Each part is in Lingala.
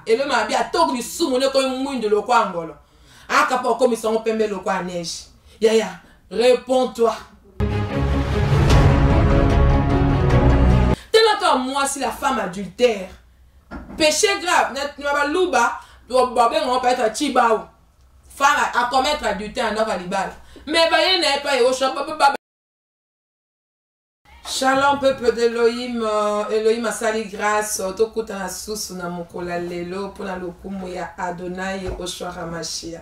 Elohim abi atoko lisumu ne ekomi mwindu lokwa ngolo, akapa okomisa yango pembe lokwa neige. Yaya, réponds-toi. Tala kaka mwasi, la femme adultère, péché grave na baluba babengaka peut-être chibau, femme a commettre adultère na ndako ya libala, mais baye na ye pa Yehoshua. Shalom peuple d'Elohim, Elohim asali grâce tokutana susu na mokolo ya lelo mpona lokumu ya Adonai Yehoshua Hamashia.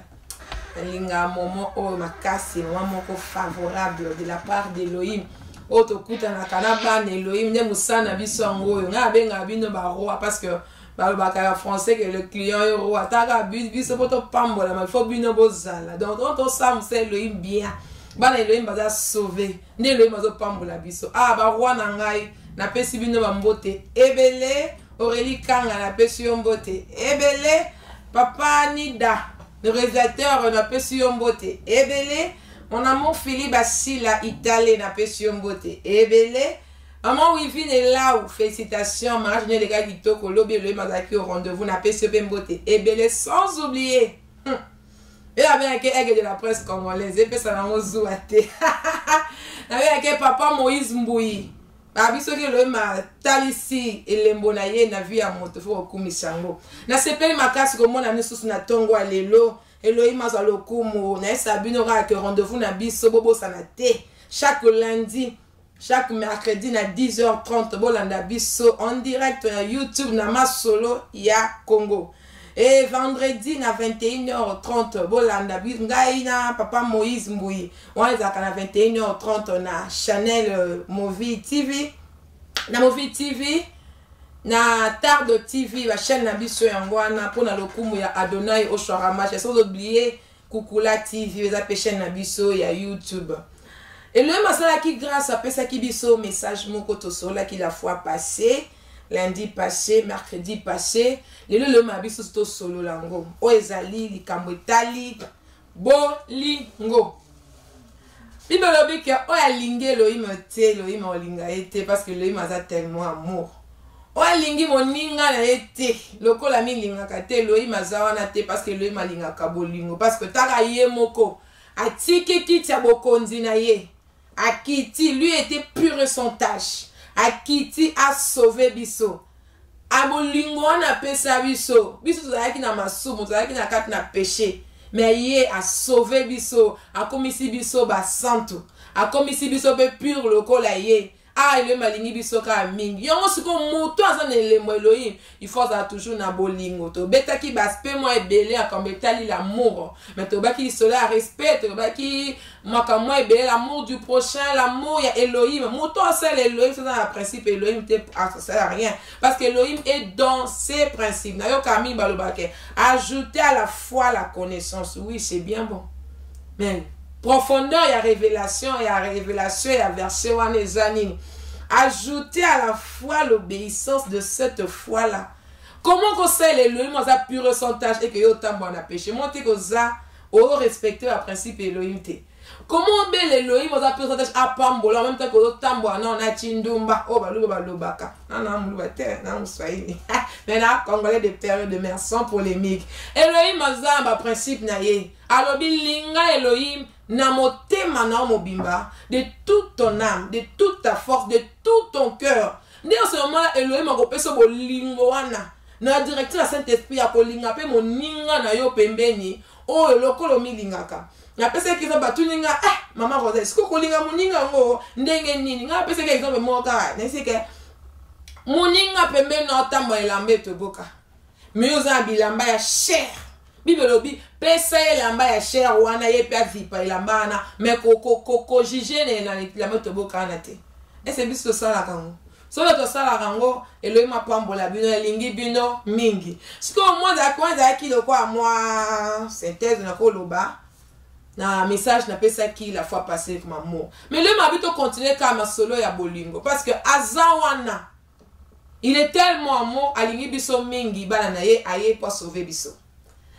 Nalinga moment oyo makasi, moment moko favorable de la part d'Elohim oyo tokutanaka na bana Elohim. Nde mosala na biso yango oyo ngai abengaka bino baroi, parce que balobaka ya français que le client est roi. Taka biso mpo topambolama, il faut bino bozala. Donc tosala mosala Elohim bien, bana Elohim baza sauve, nde Elohim azopambola biso. Ah, baroi na ngai, napesi bino bambote ebele. Aurélie Kanga, napesi yo mbote ebele. Papa Nida le réalisateur, napesi yo mbote ebele. Mon amour Philippe Asila Itale, napesi yo mbote ebele. Maman Wivine Elau, félicitations, mariage ne eleka kitoko lobi, Elohim azalaki au rendez-vous, napesi yo mpe mbote ebele. Sans oublier e abengaki aigle de la presse congolaise, epesa nango zuwa te, nabengaki papa Moïse Mbui. Babi soki Elohim atalisi elembo na ye na vie ya moto, fo kokumisa yango. Nasepeli makasi komona misusu na ntongo ya lelo. Elohim azwa lokumu. Nayesa bino kaka ke rendez-vous na biso bobosana te, chaque lundi, chaque mercredi na 10h30, bolanda biso en direct na YouTube na Masolo ya Congo, et vendredi na 21h30, bolanda ngai na papa Moïse Mbui, wana ezalaka na 21h30 na Chanel Movi TV, na Movi TV, na Tardo TV, bachaîne na biso yango wana mpona lokumu ya Adonai Oshoaramash. Sans oublier Kukula TV, eza mpe chaîne na biso ya YouTube. Elohim asalaki grâce, apesaki biso message moko tosololaki la fois passée, lundi passé, mercredi passé. Lelo Elohim ya biso tosolola yango, oyo ezali likambo etali bolingo. Bible elobi ke oyo alingi Elohim te, Elohim akolinga ye te, parce que Elohim aza tellement amour. Oyo alingi moninga na ye te lokola milingaka te, Elohim aza wana te, parce que Elohim alingaka bolingo, parce que taka ye moko atiki kiti ya bokonzi na ye, akiti, lui était pur et sans tache, akiti asauve biso. Abolingo wana apesa biso, biso tozalaki na masumu, tozalaki na kati na péché, mais ye asauve biso, akomisi biso basantu, akomisi biso mpe pure lokola ye. Ah, Elohim alingi biso kaka mingi. Yango sikoyo moto aza na elembo Elohim, il faut azala toujours na bolingo. Tobetaki baaspect mwa ebele ya kambo etali l'amour, mais tobaki lisolo ya respect, tobaki makambo mwa ebele, l'amour du prochain, l'amour ya Elohim. Moto asala Elohim soza na principe Elohim te, asala rien, parce que Elohim est dans ses principes. Nayoka mingi balobaka ajouter à la foi la connaissance. Oui, c'est bien bon, mais profondeur ya révélation, ya révélation ya verset wana eza nini? Ajouter à la foi l'obéissance de cette foi là. Comment kosala Elohim aza pure sans tache et que yo otambola na péché? Mo te koza orespecte baprincipe Elohim te. Comment obela Elohim aza pure sans tache, apambola, en même temps kozotambola nao na chindumba oyo baluba balobaka? Nana moluba te, na moswahili, mais na congolais de père et de mère, sans polémique. Elohim aza na baprincipe na ye. Alobi linga Elohim na motema na yo mobimba, de toute ton âme, de toute ta force, de tout ton cœur. Nde osomona Elohim akopesa bolingo wana na direction ya Saint Esprit ya kolinga mpe moninga na yo pembeni oyo lokola omilingaka. Napesaki exemple, batuni nga: "Eh, mama Rosel, sikoyo kolinga moninga yango ndenge nini?" Nga napesaki exemple moko kaka, nayesike moninga pembeni na otambola elamba etoboka, mais oza na bilamba ya cher. Bible elobi pesa ye elamba ya cher wana, ye mpe azipa elamba wana, mais kojuge na elamba etoboka wana te. Ese biso tosalaka yango? Soki tosalaka yango, Elohim apambola bino, elingi bino mingi. Sikoyo mwa ezalaki lokola mwa synthèse na koloba na message napesaki la fois passée comme amour, mais Elohim abi tocontinue kaka masolo ya bolingo, parce que aza wana, il est tellement amour, alingi biso mingi bana na ye, aye po asauve biso.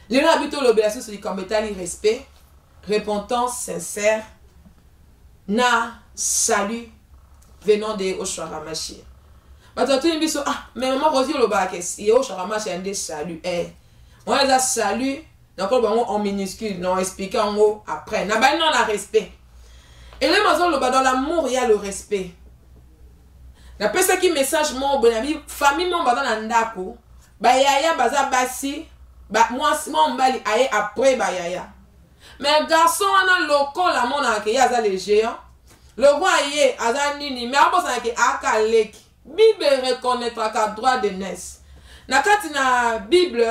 Lelo abi tolobela susu likambo etali respect, repentance sincère na salut venant de Yehoshua Hamashia. Bato batuni biso, ah, mais mama Rosie olobaka ke Yehoshua Hamashiach nde salut. Eh, wana eza salut, nakoloba yango en minuscule, non expliquer yango après. Na bani na respect. Elohim azoloba dans l'amour il y a le respect. Napesaki message moko boye na bi famille moko baza na ndako, bayaya baza basi, ba mwasi mwa mobali aye après bayaya. Mais garçon wana lokola amonaka ke ye aza le géant, lokola ye aza nini, mais abosana ke aka leki. Bible reconnaîtraka droit de naissance. Na kati na Bible,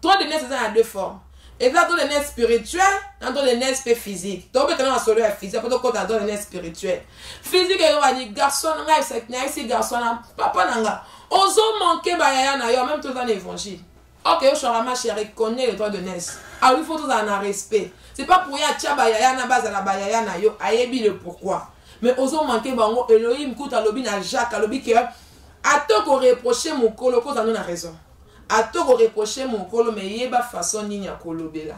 droit de naissance eza na deux formes. Eza droit de naissance spirituel na droit de naissance pe physique. Tobetana na solo ya physique po tokota na droit de naissance spirituel. Physique eyoka ni garçon na ngai nayebisi garçon na papa na nga ozo manquer ba yaya na yo même toza na évangile. Ok, Yoshua Hamashi reconnaît le droit de naissance. Ah oui, il faut tozala na respect. C'est pas pour rien atia ba yaya na bazala ba yaya na yo, ayebi le pourquoi. Mais ozo manquer bango Elohim kuta alobi na Jacques alobi que ata ko reprocher mokolo kozala na raison. Ata ko reprocher mokolo mais yeba façon nini ya kolobela.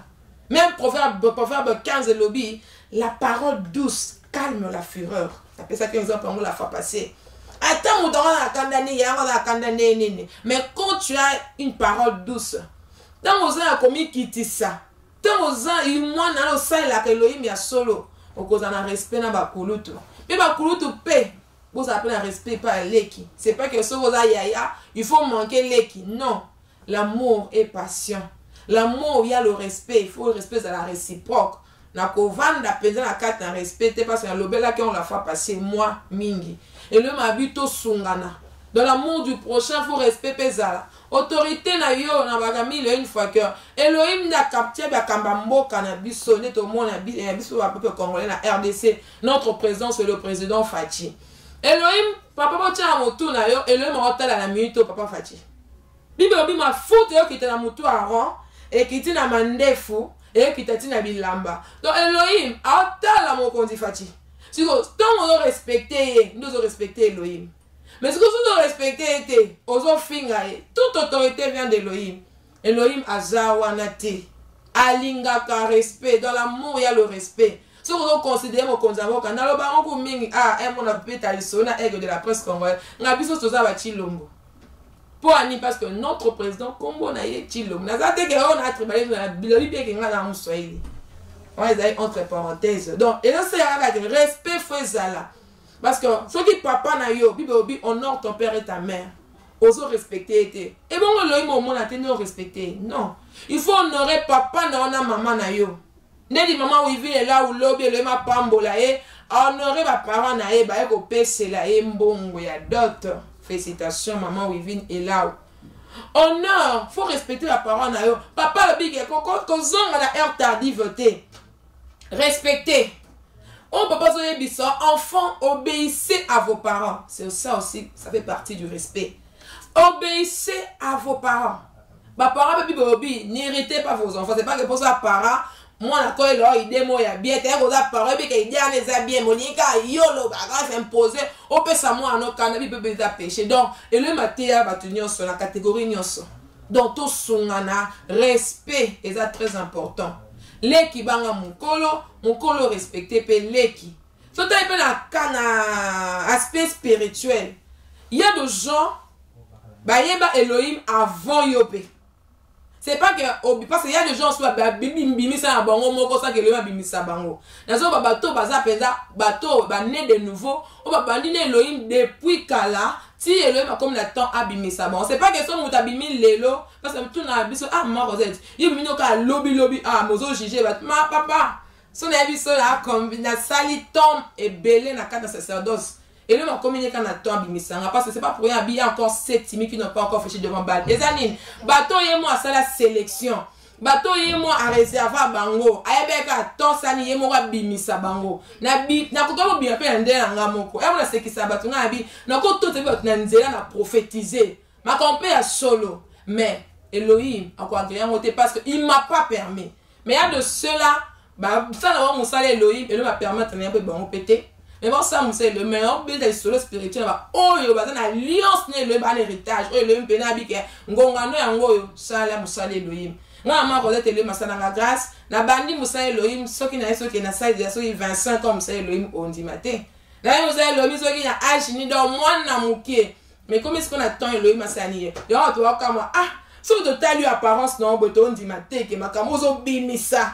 Même proverbe 15 elobi la parole douce calme la fureur. Napesaki exemple yango la fois passée. Ata moto yango na kanda nini, yango na kanda nini nini. Mais quand tu as une parole douce, ntango oza ya komikitisa, ntango oza mwana na osalelaka Elohim ya solo, okozala na respect na bakulutu. Mpe bakulutu mpe bozala mpe na respect epai ya leki. C'est pas que soki oza yaya, il faut manquer leki. Non. L'amour est patient. L'amour, il y a le respect. Il faut le respect à la réciproque. Na kovanda penza na kati na respect te parce que nalobelaki yango la fois passée moi mingi. Elohim abi tosungana. Dans l'amour du prochain, faut respect pe ezala. Autorité na yo na baka mille une fois que Elohim na capture ba kamba mboka na biso nde tomona biso ba peuple congolais na RDC. Notre président c'est le président Fatshi. Elohim papa botia na motu na yo, Elohim akotala na minute papa Fatshi. Bible elobi mafuta eyokita na mutu Aaron, ekiti na mandefu, eyokita ti na bilamba. Donc Elohim aotala mokonzi Fatshi. Siko ntango ozo respecte ye, nde ozo respecte Elohim. Mais siko soki ozo respecte ye te, ozo finga ye. Toute autorité vient d'Elohim. Elohim aza wana te. Alingaka respect. Dans l'amour, il y a le respect. Soki ozo considérer mokonzi ya mboka, naloba yango ku mingi, ah, un mona peta lisolo na aigle de la presse congolaise. Nga biso toza ba Tshilombo. Po ani parce que notre président kombo na ye Tshilombo. Naza te ke oyo na tribalisme na bilobi bien ke nga na Moswahili. Wana ezali entre parenthèses. Donc ezosala kaka ke respect faut ezala. Parce que soki papa na yo, Bible elobi honore ton père et ta mère. Ozo respecter ye te. Ebongo Elohim omona te nde o respecter. Non. Il faut honorer papa na yo na mama na yo. Ndeti mama Wivine Elau lobi Elohim apambola ye, honore ba parents na ye baye kopesela ye mbongo ya dot. Félicitations maman Wivine Elau. Honneur, faut respecter ba parents na yo. Papa alobi ke kozonga na heure tardive te. Respecter. Oh papa zoyebisa enfant obéissez à vos parents. C'est ça aussi, ça fait partie du respect. Obéissez à vos parents. Ba parents baby bobi, n'irritez pas vos enfants. C'est pas que pour ça parents mwana koyela oyo idée moko ya bien te koza parent oyebi ke idée wana eza bien molingi kaka yo olobaka s'impose opesa mwana no kanda bipe eza péché. Donc Elohim ateya bato nyonso na catégorie nyonso. Donc tosungana, respect eza très important. Leki banga mokolo, mokolo respecte pe leki. Sotali pe na ka na aspect spirituel. Il y a des gens bayeba Elohim avant yo pe. C'est pas que parce qu'il y a des gens soit ba bimisa na bango moko sans que Elohim abimisa bango. Nazo ba bato baza penza bato ba né de nouveau o ba bandi na Elohim depuis kala ti Elohim akomi na temps abimisa bango. C'est pas que so moto abimi lelo parce que tout na biso ah maman Rosette yo bimi noka lobi lobi ah mozo juger bato ma papa so na biso na kombi na sali tom ebele na kati ya sacerdoce. Elohim akomi neka na temps abimisanga parce que c'est pas pour rien il y a encore 7 timides qui n'ont pas encore fléchi devant Baal. Eza nini? Bato ye mo asala sélection. Bato ye mo a réserva bango. Ayebeka temps sani ye moko abimisa bango. Na bi na koka ko bima pe na ndela nga moko. Ya mona sekisa bato nga abi na ko tota bato na nzela na prophétiser. Makambo pe ya solo. Mais Elohim ako agréer yango te parce que il m'a pas permis. Mais il y a de ceux-là ba sala bango mosala Elohim, Elohim a permettre na ye pe bango pe te. Mais bon, ça, mosala Elohim, mais on beta lisolo spirituel ba oyo baza na alliance na Elohim, ba na héritage. Oyo Elohim pe na bike ngonga no yango oyo sala mosala Elohim. Nga mama Rosette Elohim asala nga grâce, na bandi mosala Elohim soki na ye soki na sali ya soki 25 ans mosala Elohim ondima te. Na ye mosala Elohim soki na âge ni donc mwana moke. Mais ekomi sikoyo na temps Elohim asali ye. Yango bato bakamwa, ah, soki totali yo apparence na yo boye tondima te ke makambo ozobimisa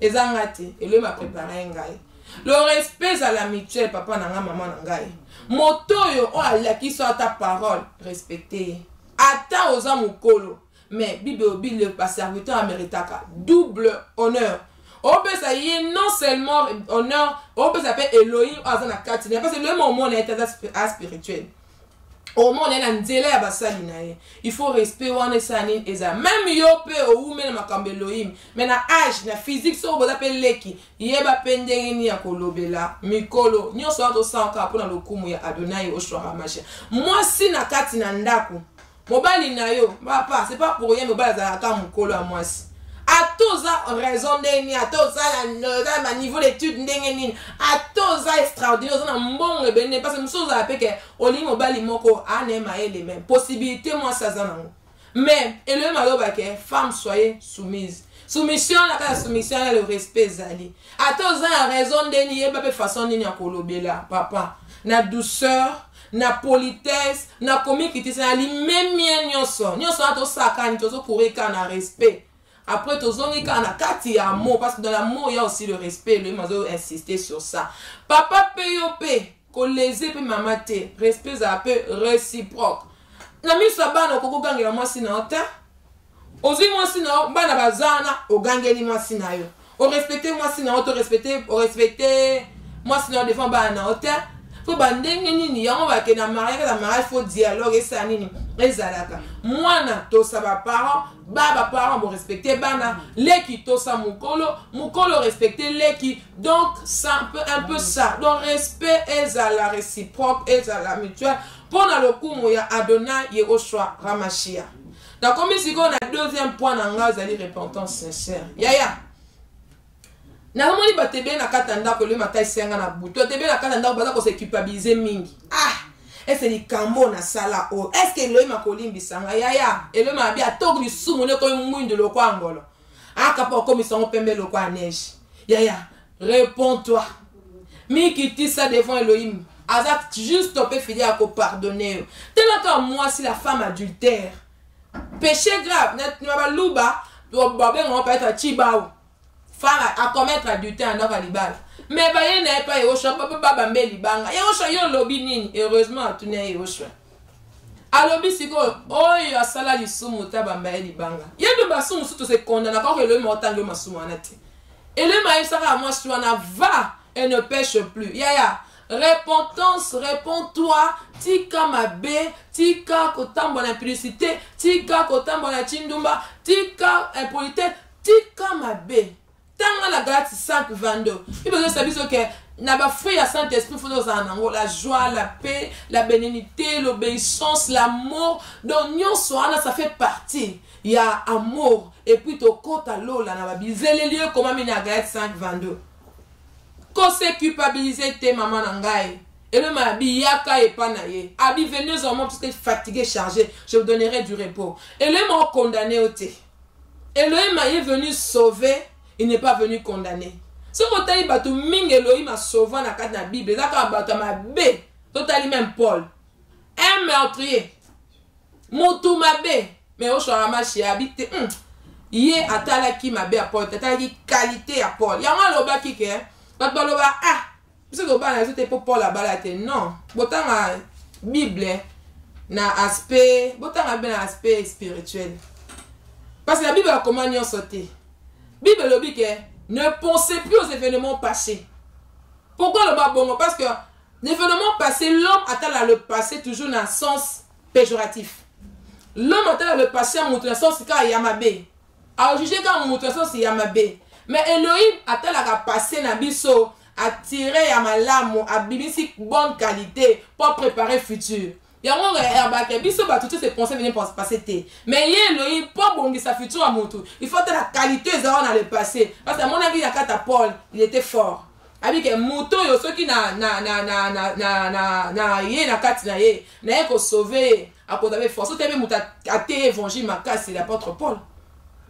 eza nga te. Elohim aprepare ngai. Le respect ezala mutuel, papa na ngai, mama na ngai. Moto oyo oyo alakisi ata parole, respecte ye. Ata oza mokolo, mais Bible elobi le baserviteur ameritaka double honneur. Opesa ye non seulement honneur, opesa mpe Elohim oyo aza na kati na ye, parce que Elohim omona ye te, aza spirituel, omona ye na nzela ya basali na ye. Il faut respect wana esala nini, eza même yo mpe owumela makambo Elohim, mais na age na physique soki boza mpe leki, yeba mpe ndenge nini ya kolobela mikolo nyonso wana. Tosala kaka mpona lokumu ya Adonai Yehoshua Hamashia. Mwasi na kati na ndako, mobali na yo papa, c'est pas pour rien mobali azalaka mokolo ya mwasi. Ata oza raison ndenge nini, ata oza na niveau d'étude ndenge nini, ata oza extraordinaire, oza na mbongo ebele ndenge, parce que mosusu ozala mpe ke olingi mobali moko ana ye mayele, même possibilité mwasi aza nango. Mais Elohim alobake: "Femme, soyez soumise." Soumission, na kati ya soumission ya le respect ezali. Ata oza na raison ndeni, yeba mpe façon nini ya kolobela papa, na douceur, na politesse, na komikitisa, na limemie. Nyonso nyonso wana tosalaka nini? Tozokourir kaka na respect. Après tozongi kaka na kati ya amour, parce que dans l'amour il y a aussi le respect. Elohim azo insister sur ça. Papa mpe, yo mpe koleze mpe mama te, respect ezala mpe réciproque. Na miso ya bana, okoki ogangela mwasi na yo te. Ozwi mwasi na yo, bana baza wana, ogangeli mwasi na yo. Orespecte mwasi na yo to respecte, orespecte mwasi na yo devant bana na yo te. Fo bandenge nini yango bakende na mariage? Na mariage faut dialogue esala nini, ezalaka. Mwana tosa baparent, ba baparent borespecte bana, leki tosa mokolo, mokolo respecte leki. Donc c'est un peu ça. Donc respect ezala réciproque, ezala mutuel, mpo na lokumu ya Adonai Yehoshua Ramashia. Nakomi sikoyo na deuxième point na ngai, ezali repentance sincère. Yaya, nazomoni bato ebele na kati ya ndako. Eloi matalisi yanga na butu, bato ebele na kati ya ndako baza kose culpabiliser mingi: "Ah, ese likambo nasala oyo, est-ce Elohim akolimbisa ngai?" Yaya, Elohim abi atoki lisumu nde ekomi mwindu lokwa ngolo, akapa okomisa yango pembe lokwa neige. Yaya, réponds-toi, mikitisa devant Elohim, aza juste mpe fidèle ya kopardonner yo. Telaka mwasi, la femme adultère, péché grave na baluba babengaka peut-être chibau. Femme acommettre adultère na ndako ya libala, mais baye na ye pa Yehoshua, babambe libanga. Yehoshua, yo olobi nini? Heureusement atuni ya Yehoshua, alobi sikoyo oyo asala lisumu te abamba ye libanga. Ye mpe masumu mosusu tose condamner kaka. Elohim otanga yo masumu wana te. Elohim ayebisaka ya mwasi wana: "Va et ne pêche plus." Yaya, repentance, réponds-toi, tika mabe, tika kotambola na impudicité, tika kotambola na chindumba, tika impolitesse, tika mabe. Tanga na Galate 5 22, mpe ezosala biso ke na bafruit ya Saint Esprit faut tozala nango: la joie, la paix, la bénignité, l'obéissance, l'amour. Donc nyonso wana, ça fait partie ya amour. Et puis tokota lola na babizeleli oyo ekomami na Galate 5 22. Kose culpabiliser te, mama na ngai. Elohim abi yaka epa na ye, abi: "Venez en moi parce que fatigué, chargé, je vous donnerai du repos." Elohim acondamné yo te. Elohim est venu sauver, il n'est pas venu condamner. Soki otali bato mingi Elohim asauva na kati na Bible, eza kaka bato ya mabe. Totali même Paul, un meurtrier, motu mabe, mais Oshwara Mashi abi te ye atalaki mabe ya Paul te, atalaki qualité ya Paul. Yango alobaki ke bato baloba: "Ah, biso tobala na biso te mpo Paul abala te." Non, botanga Bible na aspect, botanga mpe na aspect spirituel, parce que la Bible akoma nyonso te. Bible elobi ke ne pensez plus aux événements passés. Pourquoi loba bongo? Parce que l'événement passé, l'homme atala le passé toujours na sens péjoratif. L'homme atala le passé ya moto na sens kaka ya mabe, ajuge kaka moto na sens ya mabe. Mais Elohim atalaka passé na biso, atire ya malamu, abimisi bonne qualité pour préparer futur. Yango abake biso bato to se penser venir passé te, mais ye Elohim, mpo abongisa futur ya motu, il faut tala qualité ezala na le passé, parce que amonaki na kati ya Paul, il était fort. Abike moto oyo soki na ye na kati na ye, na ye kosauver ye, akozwa mpe force. Ote mpe moto ateye évangile makasi, l'apôtre Paul,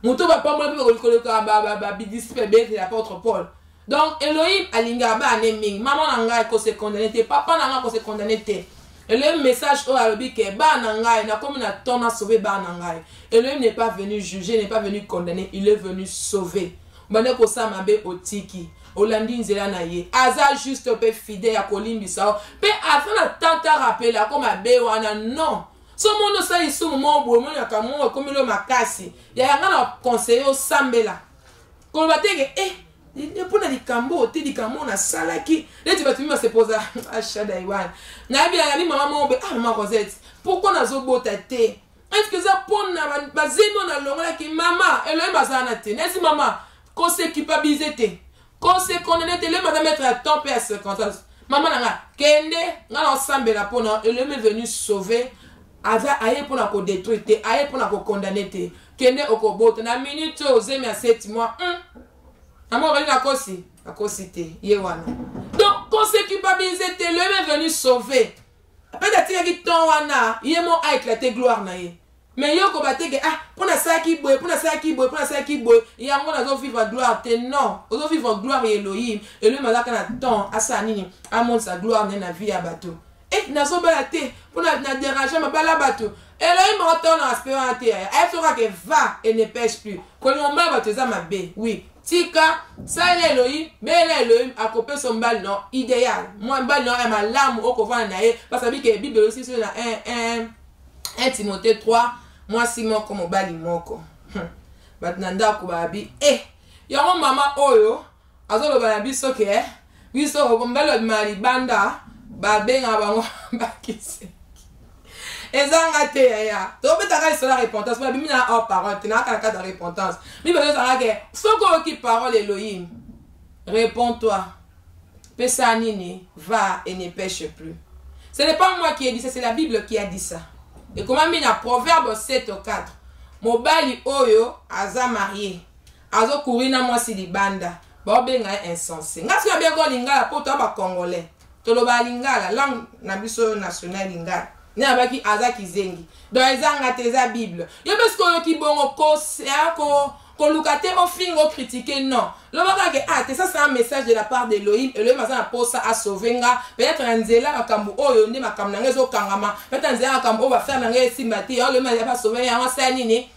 moto bapambola mpe koleka badisciple ebele, l'apôtre Paul. Donc Elohim alingaka bana ne mingi. Mama na ngai, kose condamner te. Papa na ngai, kose condamner te. Elohim message oyo alobi ke bana na ngai, nakomi na temps na sauver bana na ngai. Elohim n'est pas venu juger, n'est pas venu condamner, il est venu sauver. Bande kosala mabe otiki, olandi nzela na ye. Aza juste pe fidèle ya kolimbisa yo. Pe aza na temps ta rappeler ako mabe wana non. So moni osali lisumu moko boye, omoni makambo moko ekomeli yo makasi. Yaya nga na conseiller osambela. Koloba te ke eh mpo na likambo oyo te, likambo oyo nasalaki neti bato mingi basepoza ashadai wana nayebi nayebi mama moko boye, ah mama Rosette, pourquoi nazobota te? Est-ce que eza mpo na bazemi oyo nalongolaki? Mama, Elohim aza wana te. Nesi mama, kose culpabiliser te, kose condamner te. Elohim aza maître ya temps mpe ya circonstance. Mama na nga, kende, nga na osambela mpona Elohim est venu sauver. Aza aye mpona kodétruire te, aye mpona kokondamner te. Kende, okobota na minute oyo ozemi ya 7 mois. Mama okali, nakosi, nakosi te, ye wana. Donc kose culpabiliser te, Elohim est venu sauver. Peut-être atikaki temps wana ye mo aéclate gloire na ye, mais yo koba te ke ah, mpo nasalaki boye, mpo nasalaki boye, mpo nasalaki boye, yango nazovivre gloire te. Non, ozovivre gloire ya Elohim. Elohim azalaka na temps asala nini? Amonisa gloire na ye na vie ya bato. E nazobala te mpo na déranger mabala bato. Elohim akotala na aspect wana te. Yaya, ayebi soki kaka va et ne pêche plus. Kolinga mobala bato eza mabe, oui. Tika, salela Elohim, bela Elohim, akopesa mobali no idéal, mwa mobali no ya malamu okovanda na ye, parce que Bible aussi biso na 1 1 Timothée 3, mwasi moko, mobali moko. Bato na ndako babi e yango mama oyo azoloba na biso ke biso mobali babima libanda, babengaka bango bakisi. Ezanga te yaya, tobetaka lisolo ya repentance. Babimi na hors parole te, nayaka na kati ya repentance. Bible ezalaka ke soki oyoki parole Elohim, réponds-toi, pesa nini, va et ne pêche plus. Ce n'est pas moi qui ai dit ça, c'est la Bible qui a dit ça. Ekomami na Proverbe 7 4. Mobali oyo aza marié, azokuri na mwasi libanda, baobenga ye insensé. Nga soki nabenga lingala, mpo toya bacongolais, toloba lingala, langue na biso nationale lingala, nde nabaki aza kizengi. Donc ezanga te, eza Bible. Yo mpe soki oyoki bongo, ko koluka te ofinga, ocritiquer, non. Loba kaka ke ah te, ça c'est un message de la part d'Elohim. Elohim aza na posa asauve nga. Peut-être na nzela makambo oyo nde makambo na ngai ezokangama, peut-être na nzela makambo oyo baaffaire na ngai esimba te. Yango Elohim aza asauve yango. Asala nini?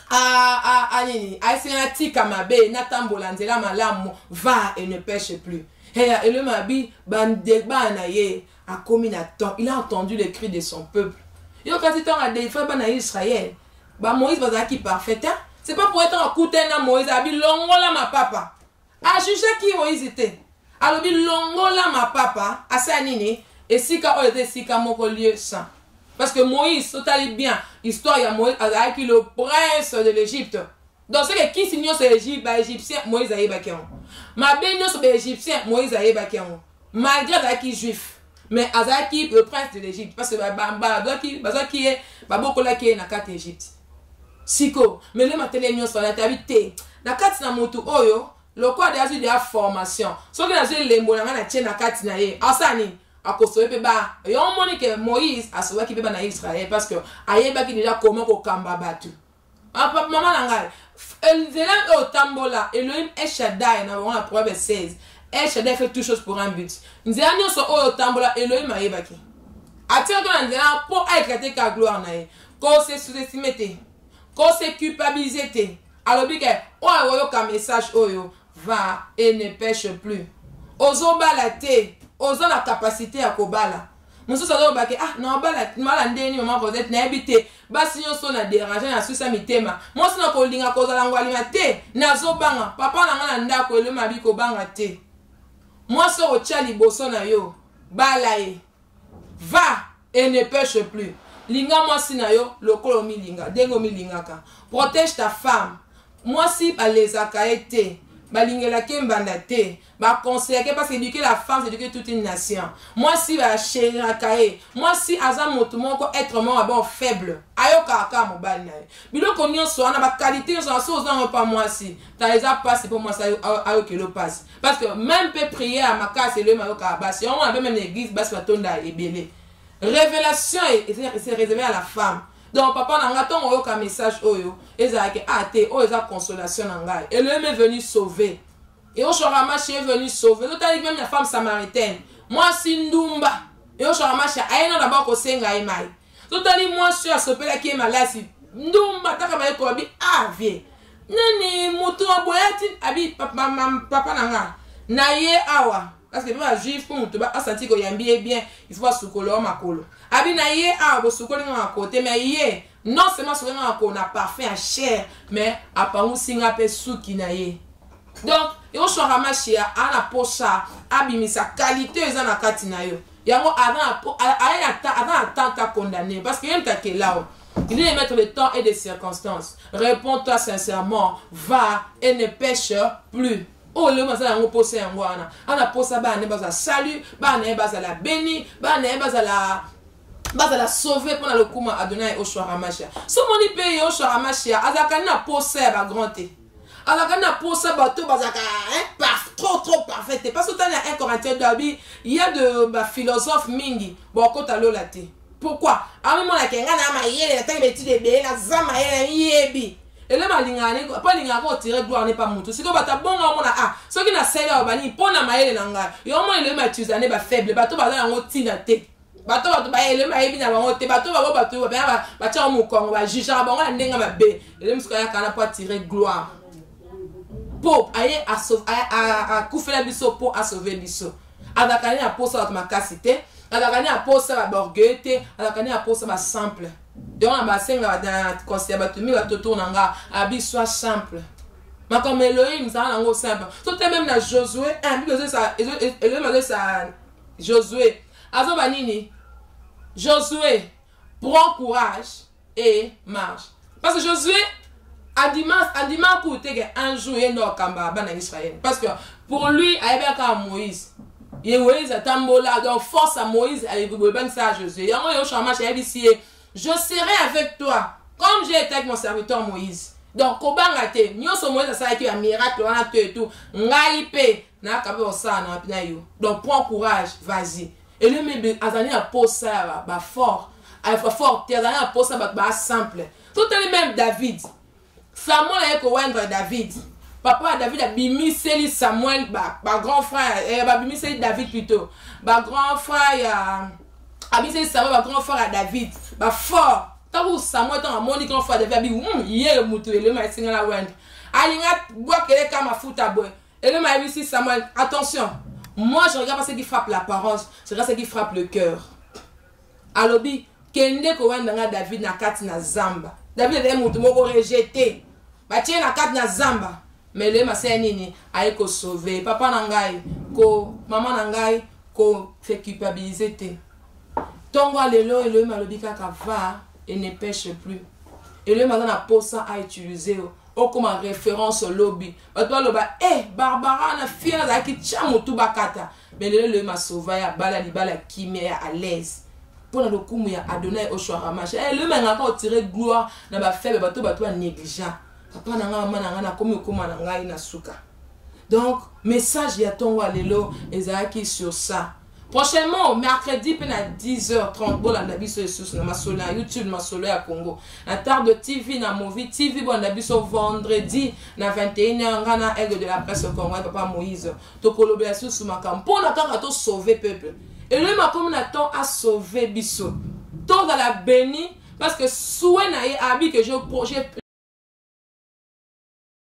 A nini? Aesinga natika mabe, natambola nzela malamu. Va et ne pêche plus. Hey, Elohim abi bana na ye, akomi na temps. Il a entendu les cris de son peuple. Yo kasi ntango adélivre bana ya Israël, bamoïse bazalaki parfait hein? C'est pas pour être akutani na Moïse, abi longola mapapa. Ajugeaki Moïse te, alobi longola mapapa. Asala nini? Esika oyo eza esika moko lieu saint, parce que Moïse, totali bien histoire ya Moïse, azalaki le prince de l'Égypte. Donc soki kisi nyonso ya baégyptien, Moïse ayebaki yango. Mabe nyonso baégyptien, Moïse ayebaki yango, malgré azalaki juif, mais azalaki le prince de l'Égypte, parce que bazwaki ye, babokolaki ye na kati ya Égypte. Siko mele matele nyonso wana tabi te na kati na motu oyo. Lokola de azwi deya formation, soki nazwi elembo na ngai, na tie na kati na ye, asala nini? Akosauver mpe ba yo. Omoni ke Moïse asauvaki mpe bana Israel, parce que ayebaki déjà comment kokamba bato. Mama na ngai, nzela oyo otambola, Elohim Eshadai na bango na Proverbe 16, El Shaddai fait tout chose pour un but. Nzela nyonso oyo otambola, Elohim ayebaki, atiaki na nzela mpo aéclate ka gloire na ye. Kose sous-estime te, kose culpabiliser te. Alobi ke oyo oyoka message oyo, va et ne pêche plus. Ozobala te, oza na capacité ya kobala. Mosusu azoloba ke ah, nabala mala ndeni, mama Rosette, nayebi te, basi nyonso na dérange, na susa mitema, mwasi na kolinga kozala ngwalima te, nazobanga papa na ngai na ndako. Eloma abi kobanga te. Mwasi oyo otya liboso na yo, bala ye, va et ne pêche plus. Linga mwasi na yo lokola omilinga, ndenge omilingaka. Protège ta femme. Mwasi balezaka ye te, balingelaki ye mbanda te, baconseillaki, parce que éduquer la femme, c'est éduquer toute une nation. Mwasi bashéraka ye. Mwasi aza motu moko, être moko bon faible, ayokaka kaka mobali na ye. Biloko nyonso wana, baqualité nyonso wana, so oza yango mpa mwasi, ta eza mpasi mpo mwasi ayokeli mpasi, parce que même mpe prière ya makasi, eloyema ayokaka basi. Yango wana mpe même na église basi batonda ebele. Révélation c'est réservé à la femme. Donc papa na nga, ntongo oyoka message oyo, ezalaki a te, oyo eza consolation na ngai. Elohim est venu sauver, Yehoshua Ramashi est venu sauver. Totali même la femme samaritaine, mwasi ndumba. Yehoshua Masha aye na d'abord kosenga ye mai. Totali mwasi oyo asopelaki ye malasi ndumba taka baye koba bi ah vie nani moto aboya ti abi papa, papa na nga na ye awa parce que ba juif mpo moto asanti koyambi ye bien, il faut basukola yo makolo. Abi na ye awa bosukoli nga makolo te, mais ye non seulement asukoli nga makolo na parfum ya cher, mais apangusi nga mpe suki na ye. Donc Yehoshua Hamashia ana posa abimisa qualité eza na kati na yo. Yango aza na temps ta condamné parce que ye moto akela o. Il dit de mettre le temps et des circonstances. Réponds-toi sincèrement, va et ne pêche plus. Oyo lelo baza yango posa yango wana, ana posa bana ne bazala salut, bana ye bazala béni, bana ye bazala sauvé mpona lokumu Adonai Yehoshua Hamashia. So moni mpe Yehoshua Hamashia azalaka na posa ya bagrand te, azalaka na posa bato bazalaka trop trop parfait te, parce que otali na 1 Corinthien 2, abi ya de baphilosophe mingi bakota lola te. Pourquoi? Amimonaka nga na mayele, natangi baétude ebele, naza mayele, nayebi elemo alingaka ne mpo alingaka kotire gloire ne pa motu. Sikoyo bato abonga omona ah soki nasali awa banini mpo na mayele na ngai. Yo omona elemo atuza ne bafaible, bato baza yango ntina te, bato baelemo bayebi na bango te, bato bango bato batiaka mokongo, bajugeaka bango na ndenge mabe. Elemo sikoyo ayaka na mpo atire gloire, mpo aye akufela biso mpo asauve biso. Azalaka ne na posa bato makasi te, azalaka ne na posa baorgueil te, azalaka ne na posa basimple. Donc na basenga na conseil bato mingi, bato tour na nga, abi soit simple, makambo Elohim zala nango simple. So te même na Josué 1, Bible Elohim azoyesa Josué, azoba nini? Josué, prends courage et marche, parce que Josué andima kutu te ke un jour ye nde akamba bana Israël, parce que pour lui ayebi kaka Moïse. Ye Moïse atambola, donc force ya Moïse ebangisa ya Josué. Yango Yehoshua Masha ayebisi ye: je serai avec toi comme j'ai été avec mon serviteur Moïse. Donc kobanga te, nyonso Moïse asalaki ya miracle wana to etu, ngai mpe nayaka mpe kosala na yo. Donc prends courage, vas-y. Elemi azali na posa ya bafort bafort te, azali na posa bato basimple. Totali même David, Samuel aye koindre David, papa ya David abimiseli Samuel bagrand frère, babimiseli David plutôt bagrand frère ya, abimiseli Samuel bagrand frère ya David bafort. Ntango Samuel, ntango amoni grand frère David, abi ye motu elema esinga na wendre, alinga bwakele ka mafuta boye. Elema ayebisi Samuel: attention, moi je regarde pas ce qui frappe l'apparence, je regarde ce qui frappe le cœur. Alobi kende kowanda nga David na kati na zamba. David azali motu moko rejeté, batie na kati na zamba, mais elema asala nini? Aye kosauve. Papa na ngai ko mama na ngai, ko se culpabiliser te. Ntongo ya lelo Elohim alobi kaka: va et ne pêche plus. Elohim aza na posa autilize yo, okoma référence lobi, bato baloba e Barbara na fille azalaki tia motu bakata, mais lelo Elohim asauva ye, abala libala kimia ya à l'aise mpona lokumu ya Adonai Yehoshua Hamashia. Elohim alingaka otire gloire na bafaible, bato banégligent. Papa na ngai, mama na ngai, nakomi okóma na ngai na suka. Donc message ya ntongo ya lelo ezalaki sur ça. Prochainement mercredi mpe na 10h30, bolanda biso lisusu na masolo ya YouTube, Masolo ya Congo, na Tarde TV, na Movi TV. Bolanda biso vendredi na 21h, nga na aigle de la presse congolais, papa Moïse, tokolobela lisusu makambo mpona kaka tosauve peuple. Elohim akomi na temps asauve biso, tozala béni, parce que souhait na ye abi que je